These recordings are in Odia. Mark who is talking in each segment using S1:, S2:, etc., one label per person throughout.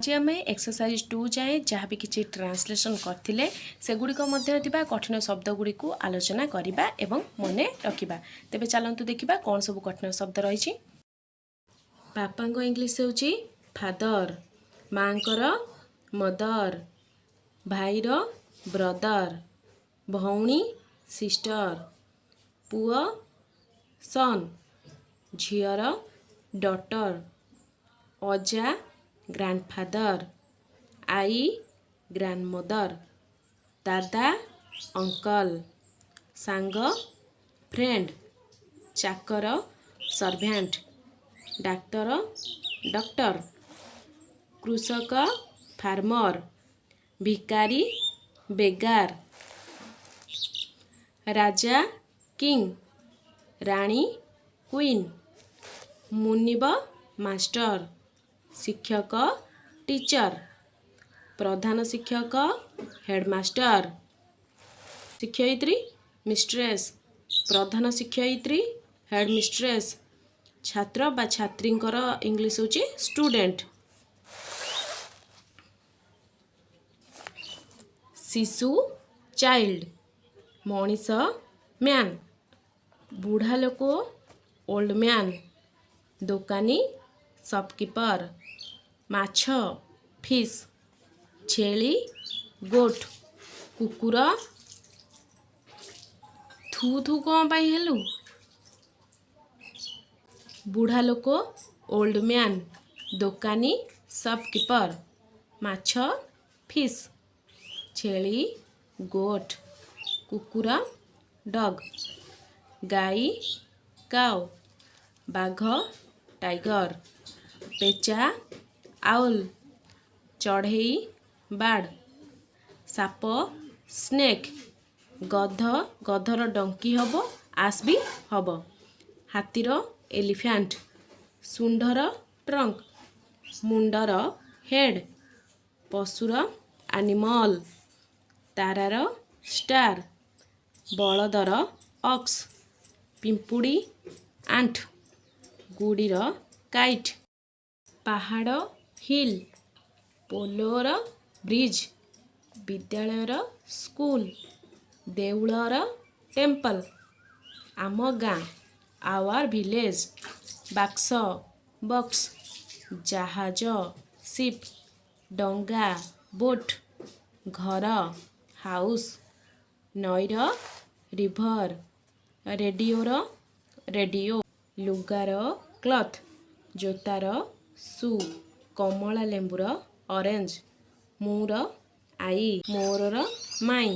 S1: ଆଜି ଆମେ ଏକ୍ସରସାଇଜ୍ 2 ଯାଏଁ ଯାହା ବି କିଛି ଟ୍ରାନ୍ସଲେସନ୍ କରିଥିଲେ, ସେଗୁଡ଼ିକ ମଧ୍ୟରେ ଥିବା କଠିନ ଶବ୍ଦ ଗୁଡ଼ିକୁ ଆଲୋଚନା କରିବା ଏବଂ ମନେ ରଖିବା। ତେବେ ଚାଲନ୍ତୁ ଦେଖିବା କ'ଣ ସବୁ କଠିନ ଶବ୍ଦ ରହିଛି। ବାପାଙ୍କ ଇଂଲିଶ ହେଉଛି ଫାଦର, ମାଙ୍କର ମଦର, ଭାଇର ବ୍ରଦର, ଭଉଣୀ ସିଷ୍ଟର, ପୁଅ ସନ୍, ଝିଅର ଡଟର, ଅଜା ଗ୍ରାଣ୍ଡଫାଦର, ଆଈ ଗ୍ରାଣ୍ଡମଦର, ଦାଦା ଅଙ୍କଲ, ସାଙ୍ଗ ଫ୍ରେଣ୍ଡ, ଚାକର ସର୍ଭ୍ୟାଣ୍ଟ, ଡାକ୍ତର ଡକ୍ଟର, କୃଷକ ଫାର୍ମର, ଭିକାରୀ ବେଗାର, ରାଜା କିଙ୍ଗ, ରାଣୀ କୁଇନ୍, ମୁନିବ ମାଷ୍ଟର, ଶିକ୍ଷକ ଟିଚର, ପ୍ରଧାନ ଶିକ୍ଷକ ହେଡ଼ମାଷ୍ଟର, ଶିକ୍ଷୟିତ୍ରୀ ମିଷ୍ଟ୍ରେସ୍, ପ୍ରଧାନ ଶିକ୍ଷୟିତ୍ରୀ ହେଡ଼ ମିଷ୍ଟ୍ରେସ୍, ଛାତ୍ର ବା ଛାତ୍ରୀଙ୍କର ଇଂଲିଶ ହେଉଛି ଷ୍ଟୁଡେଣ୍ଟ, ଶିଶୁ ଚାଇଲ୍ଡ, ମଣିଷ ମ୍ୟାନ୍, ବୁଢ଼ା ଲୋକ ଓଲ୍ଡ ମ୍ୟାନ୍, ଦୋକାନୀ ସପକିପର, ମାଛ ଫିସ୍, ଛେଳି ଗୋଟ୍, କୁକୁର। ଥୁ ଥୁ କ'ଣ ପାଇଁ ହେଲୁ? ବୁଢ଼ା ଲୋକ ଓଲ୍ଡ ମ୍ୟାନ୍, ଦୋକାନୀ ସପକିପର, ମାଛ ଫିସ୍, ଛେଳି ଗୋଟ୍, କୁକୁର ଡଗ୍, ଗାଈ କାଉ, ବାଘ ଟାଇଗର, ପେଚା ଆଉଲ୍, ଚଢ଼େଇ ବାର୍ଡ଼, ସାପ ସ୍ନେକ୍, ଗଧ, ଗଧର ଡଙ୍କି ହେବ, ଆସ୍ ବି ହେବ, ହାତୀର ଏଲିଫ୍ୟାଣ୍ଟ, ଶୁଣ୍ଢର ଟ୍ରଙ୍କ, ମୁଣ୍ଡର ହେଡ଼୍, ପଶୁର ଆନିମଲ୍, ତାରାର ଷ୍ଟାର୍, ବଳଦର ଅକ୍ସ, ପିମ୍ପୁଡ଼ି ଆଣ୍ଟ, ଗୁଡ଼ିର କାଇଟ୍, ପାହାଡ଼ ହିଲ୍, ପୋଲର ବ୍ରିଜ୍, ବିଦ୍ୟାଳୟର ସ୍କୁଲ, ଦେଉଳର ଟେମ୍ପଲ୍, ଆମ ଗାଁ ଆୱାର ଭିଲେଜ୍, ବାକ୍ସ ବକ୍ସ, ଜାହାଜ ସିପ୍, ଡଙ୍ଗା ବୋଟ୍, ଘର ହାଉସ୍, ନଈର ରିଭର, ରେଡ଼ିଓର ରେଡ଼ିଓ, ଲୁଗାର କ୍ଲଥ୍, ଜୋତାର ସୁ, କମଳା ଲେମ୍ବୁର ଅରେଞ୍ଜ, ମୁଁର I, ମୋରର ମାଇଁ,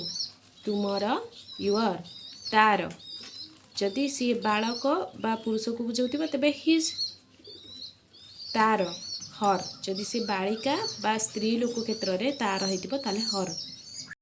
S1: ତୁମର your, ତାର, ଯଦି ସିଏ ବାଳକ ବା ପୁରୁଷକୁ ବୁଝାଉଥିବ ତେବେ his, ତାର ହର୍, ଯଦି ସେ ବାଳିକା ବା ସ୍ତ୍ରୀ ଲୋକ କ୍ଷେତ୍ରରେ ତାର ହେଇଥିବ ତାହେଲେ ହର୍।